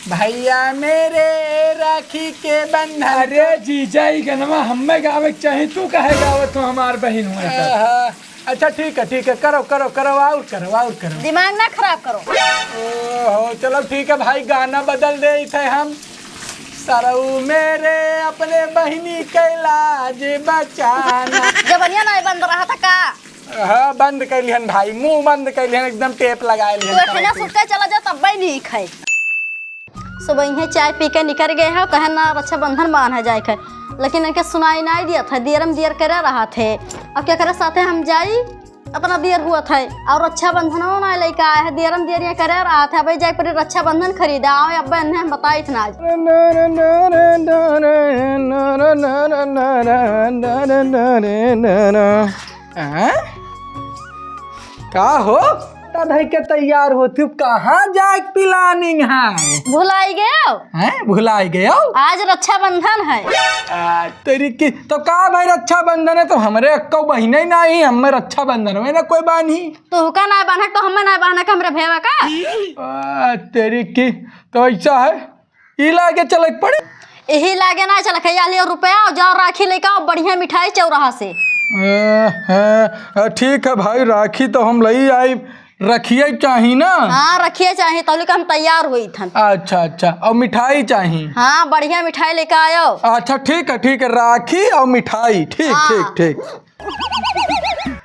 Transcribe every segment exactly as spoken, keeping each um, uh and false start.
भैया मेरे राखी के बंधन। अरे जीजा, ई गनवा हम्मे गावे के चाही, तू काहे गावत हो, हमार बहिन हुए तब। आहा, अच्छा ठीक है, ठीक है, करो, करो, करो, और करो, और करो। दिमाग ना खराब करो। ओहो, चलो ठीक है भाई, गाना बदल देइत है हम। सरऊ मेरे अपने बहिनी के लाज बचाना। जबनिया नाहीं बंद रहत है का? हाँ, बंद कइ लिहन भाई, मुँह बंद कइ लिहन, एकदम टेप लगाए तू लिहन। एखने सुत के चला जा, तब्बे नीक है। सुबहिये चाय पी के निकर गए हैं, कहे ना रक्षाबंधन बान्हे जाए के, लेकिन इनके सुनाई नाहीं दियत है, दियरम दियर करे रहत है। अब केकरे साथे हम जाई, अपना दियर हुआ था, और रक्षाबंधनो नाहीं लइके आए हैं, दियरम दियरिया करे रहत है। अब जाए पड़ी रक्षाबंधन खरीदे, आओ अब इन्हें हम बताइत ना आज। हाँ? का हो? धइ के तैयार होती, कहाँ जाए के planning है? भुलाई गयो? हैं? भुलाई गयो? आज रक्षाबंधन है। आ, तेरी की, तो का भाई रक्षाबंधन है, तो हमरे अक्को बहिने नाहीं, हमें रक्षाबंधन में ना कोई बान्ही। तोहका नाहीं बान्हे, तो हमें नाहीं बान्हे का हमरे भैया का? आ, तेरी की, तो ऐसा है, ई लागे चले के पड़े। यही लागे ना चल, खैया लियो रुपया, और जाओ राखी लेके आओ, बढ़िया मिठाई चौराहा से। अ, अ, अ, ठीक है भाई, राखी तो हम लई आई, रखिए चाही ना। हाँ, रखिए चाही, तौली का हम तैयार हुई थन। अच्छा, अच्छा, और मिठाई चाही? हाँ, बढ़िया मिठाई लेके आयो। अच्छा, ठीक है, ठीक है, राखी और मिठाई, ठीक, हाँ। ठीक, ठीक।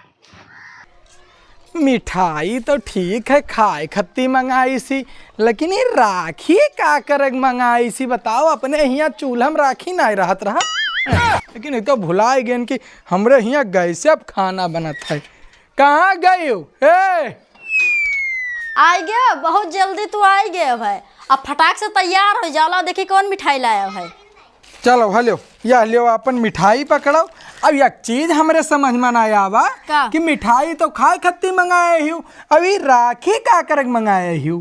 मिठाई तो ठीक है, खाए खत्ती मंगाइसी, लेकिन ये राखी का करे मंगाइसी, बताओ? अपने हियाँ चूल्हा में राखी नाहीं रहत रहा, लेकिन ये तो भुलाए गए कि हमरे हियाँ गैसे अब खाना बनत है। कहाँ गई हो? ए! आई गए, बहुत जल्दी तू आई गए भाई। अब फटाक से तैयार हो जाओ, देखी कौन मिठाई लाया है। चलो, हलो, यह लो अपन मिठाई पकड़ो। अब एक चीज हमरे समझ में ना आवा का? कि मिठाई तो खाए खत्ती मंगाए हियो, अब ई राखी का करे मंगाए हियो?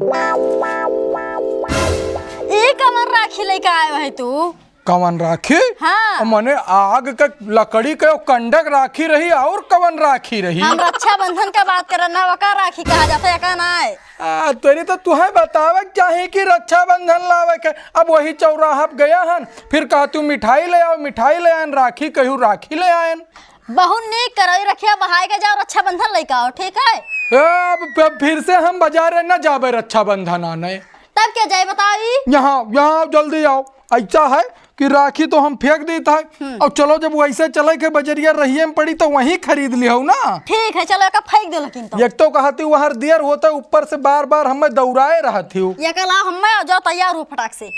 ई कवन राखी लेके आए है तू? कवन राखी? हाँ। अब मने आग के लकड़ी के कंडक राखी रही और कवन राखी रही? हम रक्षाबंधन का बात करन ना, वका राखी कहा जाता है, का ना है? आ, तोरी तो तुहें बतावे के चाही कि रक्षाबंधन लावे के। अब वही चौराहा पे गया हन, फिर कहा तू मिठाई ले आओ, मिठाई ले आयन, राखी कहू राखी ले आयन। बहुत नीक करो, ई रखिया बहाय के जाओ, रक्षाबंधन लेके आओ, ठीक है? ए, अब फ-, फिर से हम बाजारे न जाबे रक्षाबंधन आने। तब क्या जाए बताओ ई? यहाँ, यहाँ जल्दी आओ। ऐसा है कि राखी तो हम फेंक देत है। हम्म। और चलो, जब वैसे चले के बजरिया रहिए में पड़ी तो वहीं खरीद लिहो ना। ठीक है, चलो, एका फेंक दे लेकिन तो। एक तो कहती वहाँ देर होता, ऊपर से बार बार हमें दौड़ाए रहत हो। ये कला हमें जाओ, तैयार हो फटाक से।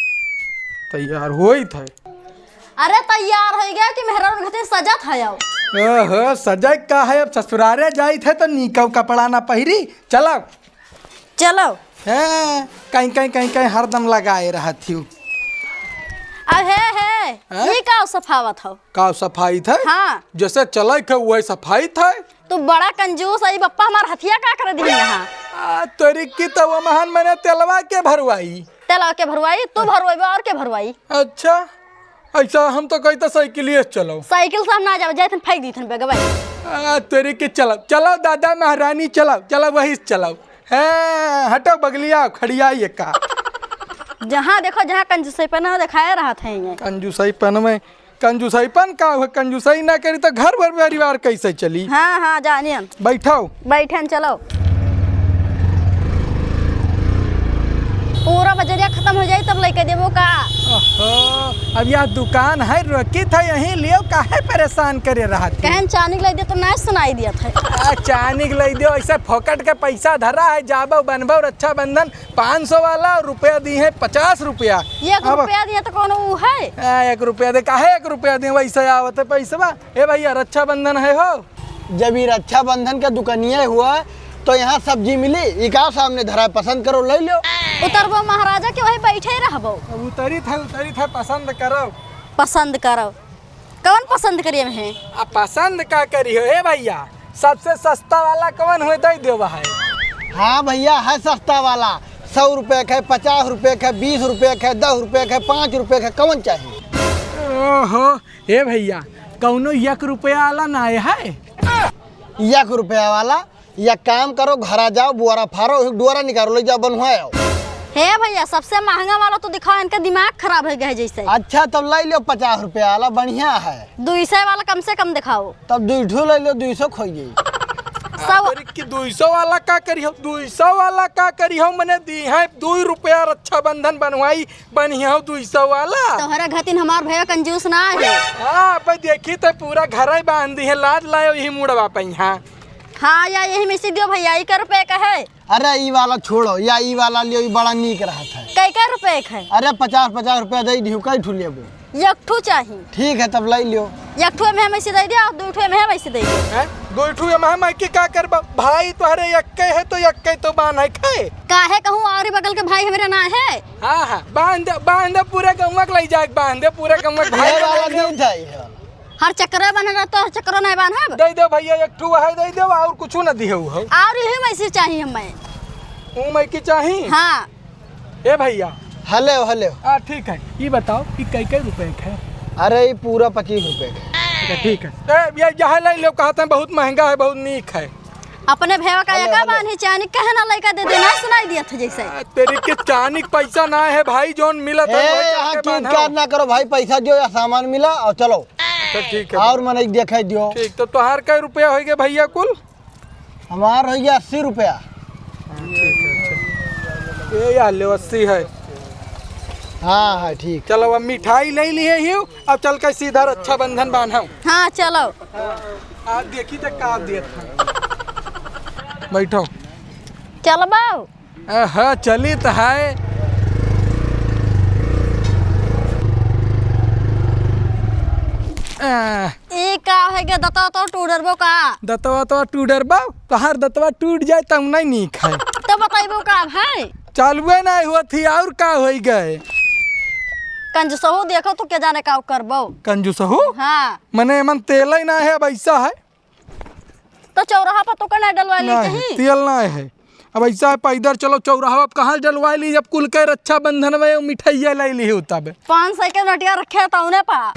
तैयार होइत है। अरे, तैयार हो गया कि मेहरारू खातिर सजत है आओ। ओहो, सजै का है, अब ससुरारे जाइत है तो नीकव कपड़ा ना पहिरी। चलो। चलो। हैं, कहीं, कहीं, कहीं, कहीं हरदम लगाए रहत हियो। अब हे, हे, हैं? ई का सफावत हो? का सफाइत है? हाँ। जैसे चलैक है, वही सफाइत है। तू बड़ा कंजूस है, बप्पा हमार हथिया का कर दी यहाँ? आ, तोरी की तो वो महान मने तेलवा के भरवाई। तेलवा के भरवाई? तू भरवाई और के भरवाई? अच्छा। ऐसा हम तो कहता साइकिलिए से चलो। साइकिल से हम ना जाओ, जाए फेंक दी थन बैगवा। आ, तेरे के चलो, चलो दादा महारानी, चलो, चलो वही से चलो। हैं, हटो बगलिया, खड़िया ये का। जहाँ देखो, जहाँ कंजूसईपन दिखाए रहत है ये। कंजूसईपन में, कंजूसईपन का हुआ? कंजूसई ना करी तो घर भर परिवार कैसे चली? हाँ, हाँ, जानियन। बैठो। बैठन, चलो। पूरा बजरिया खत्म हो जाई, तब लेके देबो का? ओहो, अब यह दुकान है, रोकी था यहीं लियो, काहे परेशान करे रहत है? कहन चानी के ले दे तो ना सुनाई दिया था। आ, चानी के ले दियो, ऐसे फोकट के पैसा धरा है, जाबो बनबो रक्षाबंधन पाँच सौ वाला, और रुपया दी है पचास रुपया। एक अब रुपया दिए तो कौन ऊ है? आ, एक रुपया दे, काहे एक रुपया दे, वैसे आवत है पैसवा। ए भैया, रक्षाबंधन है हो? जब ई रक्षाबंधन के दुकनिया हुआ, तो यहाँ सब्जी मिली, ई का सामने धरा है, पसंद करो, ले लो। उतरबो महाराजा के वही बैठे रहबो। अब उतरी था, उतरी था, पसंद करो। पसंद करो। कौन पसंद करिए में है? आ पसंद का करी हो, ए भैया? सबसे सस्ता वाला कौन हुए, दे दो भाई। हाँ भैया, है सस्ता वाला, सौ रुपये के, पचास रुपये के, बीस रुपये के, दस रुपये के, पाँच रुपये के, कौन चाहिए? ओहो, ए भैया, कौनो एक रुपया वाला ना है? एक रुपया वाला? या काम करो, घरा जाओ, बुआरा फारो, एक डुआरा निकालो, ले जाओ, बनवाओ। हे भैया, सबसे महंगा वाला तो दिखाओ, इनका दिमाग खराब होइ गए जैसे। अच्छा, तब लइ लेव पचास रुपया वाला, बढ़िया है। दुइ सौ वाला कम से कम दिखाओ। तब दुइ ठो लइ लेव, दुइ सौ क होइ जाई। सौ। अरे कि दुइ सौ वाला का करिहो, दुइ सौ वाला का करिहो, मने दिहे दुइ रुपया रक्षाबंधन बनवाई, बनिहो दुइ सौ वाला। तोहरा घतिन हमार भैया कंजूस ना है। हाँ, अब देखी त पूरा घर ही बांध दिहे, लाद लायो यही मुड़वा पे यहाँ। हाँ या यही में से दियो भैया, ई कै रुपये का है? अरे ई वाला छोड़ो, या ई वाला लियो, ई बड़ा नीक रहत है। कै कै रुपये का है? अरे पचास पचास रुपया दइ दिहु, कै ठू लेबो? एक ठू चाही। ठीक है, तब लइ लियो। एक ठू में हम ऐसे दइ दिया और दुइ ठू में हम ऐसे दइ दिया। हैं? दुइ ठू में हम ऐके का करबा? भाई तोहरे एक्के है तो एक्के तो बान्ह है खाए। काहे कहूँ और बगल के भाई हमरे ना है। हाँ, हाँ, बांध दे, बांध दे, पूरे गौवा के लइ जाए, बांध दे, पूरे गौवा के भाई ये वाला लइ ले। नहीं था, ये वाला। हर चक्करो बने रहतो, हर चक्करो नहीं बांधब। दइ दे भैया, एक ठू है, दइ दे, और कुछ न दिहे हो। और यही में से चाहिए हमें। ऊ में की चाही? हाँ। ए भैया। हेलो, हेलो। हाँ, ठीक है। ई बताओ कि कै कै रुपये का है? अरे, ई पूरा पच्चीस रुपये का है। अच्छा, ठीक है। ए, ये जहाँ लइ लेव, कहत हैं बहुत महंगा है, बहुत नीक है। अपने भैया का हेलो, एका हेलो। बान्ही चानी कहे ना लइका दे दे, ना सुनाई दिया था जैसे। आ, तेरी के चानी के पैसा ना है भाई, जौन मिलत है ए, वही यहाँ चक्के की बांधो। इनकार ना करो भाई, पैसा दियो या सामान मिला और चलो। तो ठीक है। और मनई देखे दियो। ठीक, तो तोहार कै रुपया होइ गए भैया कुल? हमार होइ गया अस्सी रुपया। हाँ, ठीक है, अच्छा। ये या लो, अस्सी है। हाँ, हाँ, ठीक। चलो, अब मिठाई लइ लिए ही, अब चल के सीधा रक्षाबंधन बांधो। हाँ, चलो। हाँ, आज देखी तो का देत है। बैठो। चलबो? आहा, चली त है। आ। ई का है के दतवा तो टूट डरबो का? दतवा तो टूट डरबो? तोहार दतवा टूट जाए तब नहीं नीक है। तो बतइबो का भाई? चालुए नहीं हुआ थी और का होइ गए? कंजूसहू देखो तो के जाने का करबो। कंजूसहू? हाँ। मने एमन तेल ही ना है, अब ऐसा है। तो चौराहा पर तो कना डलवा ली नहीं, कहीं? तेल ना है। अब ऐसा है, पैदल चलो चौराहा, अब कहाँ डलवा ली, जब कुल के रक्षाबंधन में मिठाइया लइ ली हो तब। पाँच सौ के नोटिया रखे तो उन्हें पा।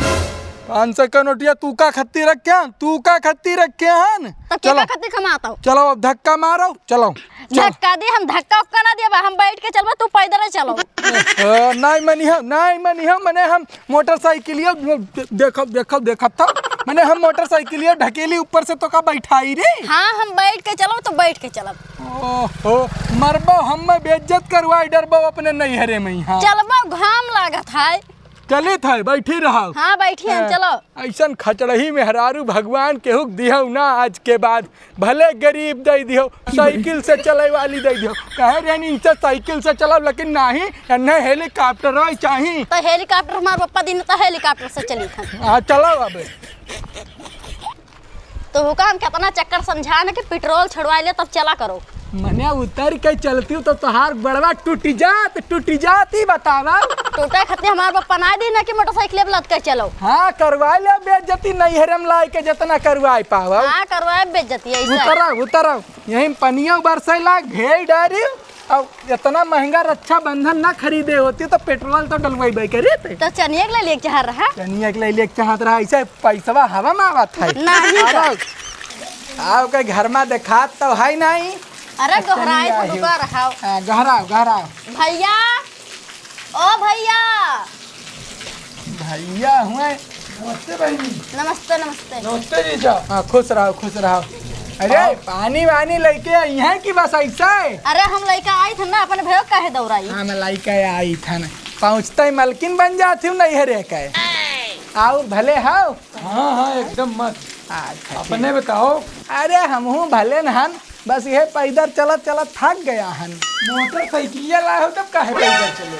पाँच सौ के नोटिया तू का खत्ती रखे हन? तू का खत्ती रखे हन? तो के चलो। का खत्ती कमाता हो? चलो अब धक्का मारो, चलो। चलो। धक्का दे, हम धक्का उक्का ना देबा, हम बैठ के चलबा, तू पैदल चलो। ओ, नहीं मनी हो, नहीं मनी हो, मने हम मोटरसाइकिलिया, देखब, देखब, देखब था। मने हम मोटरसाइकिलिया ढकेली ऊपर से तो का बैठाई रे? हाँ, हम बैठ के चलब तो बैठ के चलब। ओहो, मरबो, हम बेइज्जत करवाई डरबो अपने नैहरे में, हाँ। चलबो, घाम लागत है। चलित है, बैठी रहो। हाँ, बैठी हम, हाँ। चलो। ऐसन खचड़ही मेहरारू भगवान केहू के दिहो ना आज के बाद। भले गरीब दइ दिहो, साइकिल से चले वाली दइ दिहो। कहे रहनी इनसे साइकिल से चलब, लेकिन नाही, एन्हे हेलीकॉप्टर ही चाही। तो हेलीकॉप्टर हमार पप्पा दिन तो हेलीकॉप्टर से चली था। हाँ, चलो अब। तो हुका हम कितना चक्कर समझा न कि पेट्रोल छुड़वा ले तब चला करो। मने उतर के चलती हूँ तो तोहार बड़वा टूटी जात, टूटी जात ही बतावा। टूटे खातिर हमार पप्पा ना दी ना कि मोटरसाइकिल पे लद के चलो। हाँ, करवा ले बेइज्जती नैहरे में लाए के जितना करवाए पावा। हाँ, करवाए बेइज्जती ऐसे। उतरा, उतरा। यहीं पनिया बरसे लाग भेज डारी। अब इतना महंगा रक्षाबंधन ना खरीदे होती तो पेट्रोल तो डलवाई करी थे। तो चनिया के ले लिए चाह रहा। चनिया के ले लिए चाहत रहा, ऐसे पैसवा हवा में आवत है। नहीं तो। अरे, आओ के घर में देखात तो है नहीं। अरे, गोहराई तो दुका रहा। हाँ, गहराओ, गहराओ। भैया, ओ भैया। भैया हुए। नमस्ते बहिनी। नमस्ते, नमस्ते। नमस्ते जीजा। हाँ, खुश रहो, खुश रहो। अरे, हाँ। पानी वानी लेके आई हैं कि बस ऐसा है? अरे, हम लेके आई थे ना, अपने भैया काहे दौड़ाई? हाँ, मैं लेके आई था ना। पहुँचते ही मलकिन बन जाती हूँ नैहरे के। और भले हो? हाँ, हाँ, एकदम मस्त। अच्छा, ठीक। अपने बताओ। अरे, हमहूँ भले न हन, बस ये पैदल चलत चलत थक गया हन। मोटरसाइकिलिया लाए हो तब काहे पैदल चले?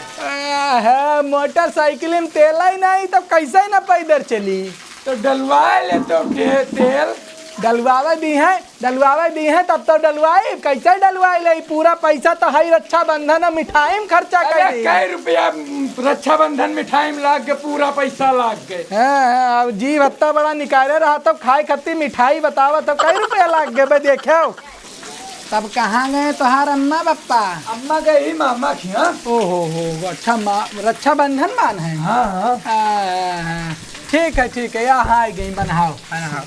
आहा, मोटरसाइकिल में तेल ही नहीं तब कैसे न पैदल चली? तो डलवा ले तो के तेल। डलवावे दी है, डलवावे दी है तब तो डलवाई। कैसे डलवाई ले? पूरा पैसा तो है रक्षाबंधन और मिठाई में खर्चा कर अरे दी। कै रुपया रक्षाबंधन मिठाई में लाग के पूरा पैसा लाग गए। हाँ, हाँ, अब जी भत्ता बड़ा निकाले रहा तब खाए खातिर मिठाई बतावा तब कै रुपया लाग गए बे देखे। तब कहाँ गए तोहार अम्मा बप्पा? अम्मा गई मामा के यहाँ। ओ हो हो, अच्छा, मा-, रक्षाबंधन मान है? हाँ, हाँ। आ, हाँ, हाँ। ठीक है, ठीक है, यहाँ आ गई, बनाओ, बनाओ।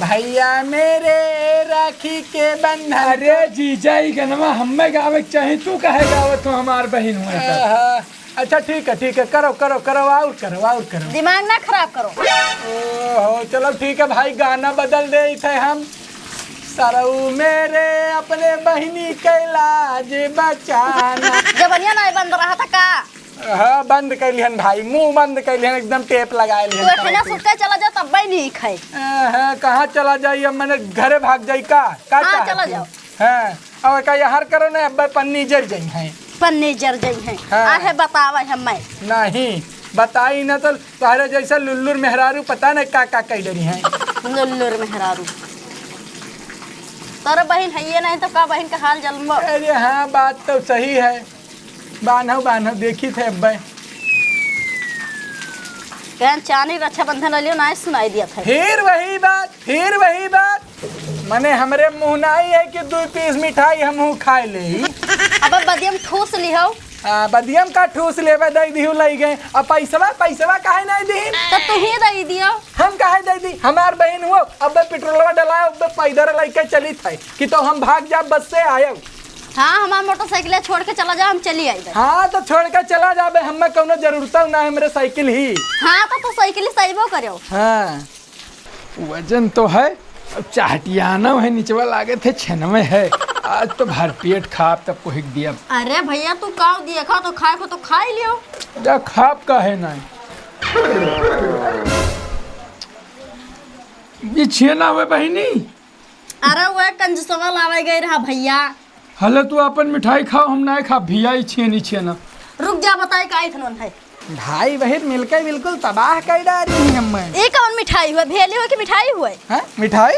भैया मेरे राखी के बंधन। अरे जीजा, ई गनवा हम्मे गावे के चाही, तू काहे गावत हो, हमार बहिन हुए त। आहा, अच्छा ठीक है, ठीक है, करो, करो, करो, और करो, और करो। दिमाग ना खराब करो। ओहो, चलो ठीक है भाई, गाना बदल देइत है हम। सरऊ मेरे अपने बहिनी के लाज बचाना। जबनिया नाहीं बंद रहा था का? हाँ, बंद कर लिहन भाई, मुँह बंद कर लिहन, एकदम टेप लगाए तू लिहन। एखने सुट के चला जा, तब भी नहीं खाए। हाँ, कहाँ चला जाई? अब मने घरे भाग जाई का? का हाँ, चाहत चला हो? जाओ। हाँ, अब का यार करो ना, अब पन्नी जर जाई है। पन्नी जर जाई है। हाँ। आहे बतावे हमें। नहीं, बताई ना तो तोहरे जैसा लुल्लुर मेहरारू पता नहीं का का कह डरी है। लुल्लुर मेहरारू। तोर बहिन है ये नहीं तो का बहिन का हाल जलमो। अरे हाँ, बात तो सही है। बान्हो, बान्हो, देखी थे अब्बे। कहन चानी रक्षाबंधन लियो, ना सुनाई दिया था। फिर वही बात, फिर वही बात। मने हमरे मुँह नाई है कि दू पीस मिठाई हमहू खाए ले। अब बदियम ठूस लिहो। आ, बदियम का ठूस लेवे, दई दिहु लई गए। अब पैसवा, पैसवा काहे नहीं दी? तो तू ही दई दियो। हम काहे दई दी? हमार बहिन हुआ, अब पेट्रोलवा डलाओ, अब पैदल लइके चली थे कि तो हम भाग जा बस से आयो। हाँ, हमार मोटरसाइकिल छोड़ के चला जाओ, हम चली आई बस। हाँ, तो छोड़ के चला जाबे, हमें कौनो जरूरत ना है हमरे साइकिल ही। हाँ, तो तू साइकिल ही सहीबो करो। हाँ। वजन तो है, अब चाहटियाना है, निचवा लागे थे छेनवे है। आज तो भरपेट खाब, तब कोहिक दिया। अरे भैया, तू काव दिए खा, तो खाए को तो खा ही लियो। जा खाब का है ना। ये छेना हुए बहिनी। अरे वह कंजूसवा लावे गए रहा भैया। हले तू अपन मिठाई खाओ, हम नाय खाब भैया, ई छेनी छेना। रुक जा, बताई का इथनोन है। भाई बहिन मिलके बिल्कुल तबाह कर डारी है हमें। ई कौन मिठाई हुए? भेली हुए कि मिठाई हुए? हैं? मिठाई?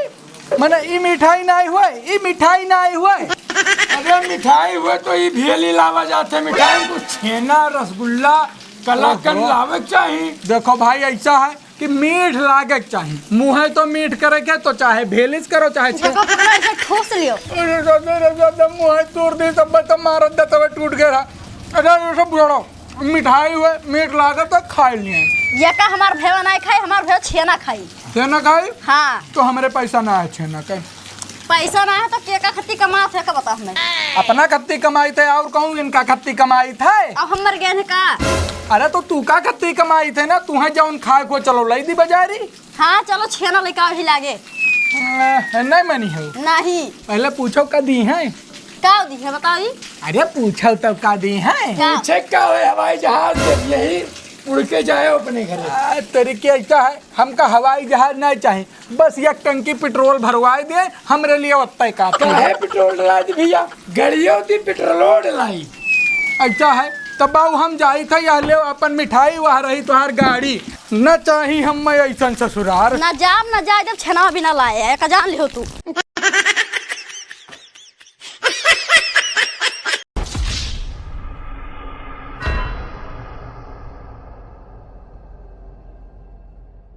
मने ई मिठाई नाय हुए, ई मिठाई नाय हुए। अरे मिठाई हुए तो ई भेली लावा जाते, मिठाई को छेना, रसगुल्ला, कलाकंद ओहो। लावे के चाही। देखो भाई, ऐसा है कि मीठ लागे के चाही। मुँहे तो मीठ करे के, तो चाहे भेलिस करो, चाहे छे- देखो, पकड़ो, ऐसे ठूस लियो। अरे दादा रे दादा, मुँहे तोड़ दी, सब तो मारत दतवे टूट गया। अरे ये सब छोड़ो, मिठाई हुए, मीठ लागे तो खाए लिए। ये का हमार भेवा नहीं खाई, हमार भेवा छेना खाई। छेना खाई? हाँ। तो हमरे पैसा ना है छेना के। पैसा ना है तो के का खत्ती कमात है, का बता हमें? अपना खत्ती कमाई थे और कहूँ इनका खत्ती कमाई थे। अब हम मर गए हैं का? अरे तो तू का खत्ती कमाई थे ना, तू है जौन खाए को चलो लई दी बाजारी। हाँ, चलो छेना लेके आओ ही लागे। अ, नहीं मनी हो। नहीं। पहले पूछो का दी है? का दी है बताओ जी? अरे पूछो तो का दी है? का? पूछे का हो, हवाई जहाज दे दिए ही, उड़ के जाए अपने घरे। आ, तेरे के ऐसा है, हमका हवाई जहाज नहीं चाहिए, बस एक टंकी पेट्रोल भरवाए दे, हमरे लिए ओत्ते काफी है। काहे पेट्रोल डला दी भैया, गड़ियों दी पेट्रोल डलाई। अच्छा है, तब बाबू हम जाई थे, यह ले अपन मिठाई, वह रही तुहार गाड़ी। न चाही हम मैं ऐसन ससुरार। ना जाब, ना जाए, जब छेना बिना लाए है, का जान लिहो तू।